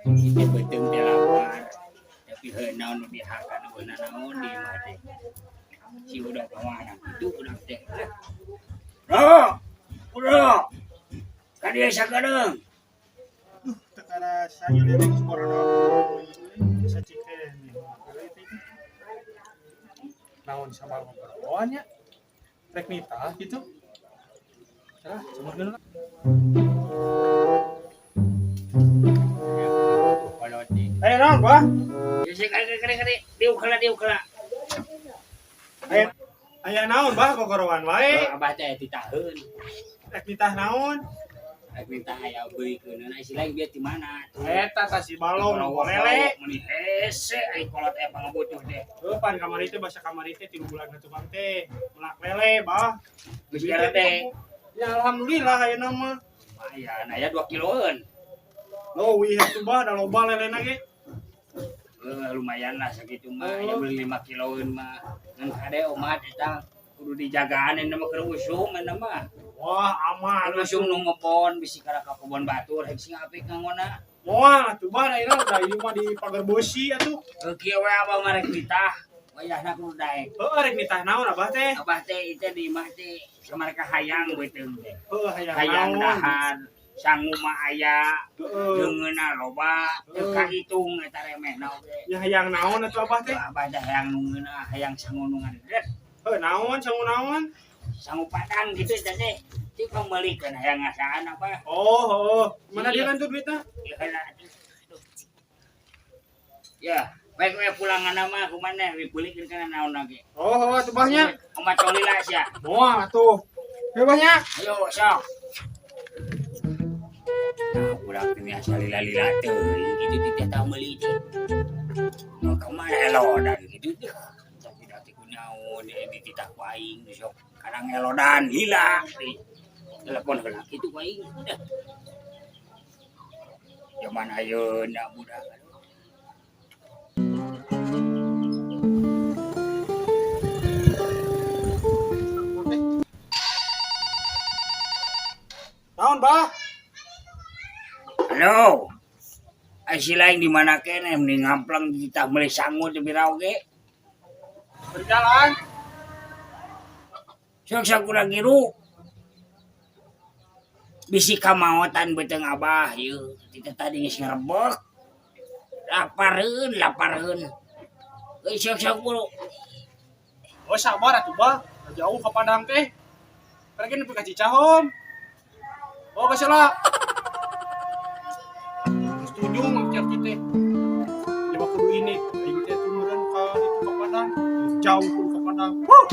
Itu beuteung teh lapar. Tapi heuh naon nu dihakan eueuh naon di imah teh. Si budak ka mana? Itu budak teh. Bro. Bro. Ka dieu sakedeung. Teu karasa ieu lele geus borodok. Sacikeun. Naon sabar ngobrol nya. Rek nitah gitu. Salah, sumurkeun lah. Kolot teh. Eh, naon, Bah? Ya sih kali kali kali diuk heula diuk heula. Aya aya naon, Bah, gogorowan wae. Abah teh titaheun. Rek nitah naon? Rek minta aya beulikeun na si lain bieu di mana tuh. Eta tah si balong nu lele. Meni hese ai kolot aya pangabutuh teh. Heuh, pan kamari teh basa kamari teh 3 bulan ka tukang teh. Melak lele, Bah. Geus teh. Ya alhamdulillah ayeuna mah. Lumayan aya 2 kiloan. Leuwih atuh Bah, da loba lelena ge. Lumayan lah sakitu mah aya beli 5 kiloan mah. Ngan kade omat eta kudu dijagaan eta mah keur usum eta mah. Wah, aman. Keur usum nu ngepon bisi kana ka kebon batur rek sing apik ngangona. Moal atuh Bah, da ayeuna da ieu mah di pagar beusi atuh. Heuh kieu we abah mah rek nitah. Wayahna kudu daek. Heuh, rek nitah naon abah teh? Abah teh itu di imah teh samareka hayang beuteung teh. Heuh, hayang Hayang naon? dahar sangu mah aya Heuh. deungeunna loba teu kahitung eta remehna oge. Ya hayang naon atuh abah teh? Abah teh hayang nu ngeunah, hayang sangu nu ngadedet. Heuh, naon sangu naon? Sangu padang gitu teh teh. Cik pangmeulikeun hayang ngasaan abah. Oh, heuh. Mana dia kan tuh duitna? Ya heula atuh. Ya, baik we pulangan mah kumaha dibelikeun kana naon lagi. Oh, heuh atuh Bah nya. Omat lila sia. Moal atuh. Heuh Bah nya. Ayo sok. Nah, budak ini asal lila-lila teuing gitu teh tah meuli teh. Mau ka mana elodan gitu teh. Tapi da teh kunaon dititah ku aing sok kadang elodan lila. Telepon heula kitu ku aing. Dah. Zaman ayeuna budak. Naon, Bah? Halo. Ai si lain di mana keneh mending ngamplang dititah meuli sangu teh bira oge. Berjalan. Sok sakurang giru. Bisi kamaotan beuteung abah ieu. Kita tadi geus ngerebek. Lapareun, lapareun. Euy sok sok buru. Oh, sabar atuh, Bah. Jauh ka Padang teh. Karena nepi ka Cicaheum. Oh, geus lah. Setuju mah kieu teh. Ya mah kudu ini. Aing teh turun ka itu ka Padang. Jauh kudu ka Padang. Huh.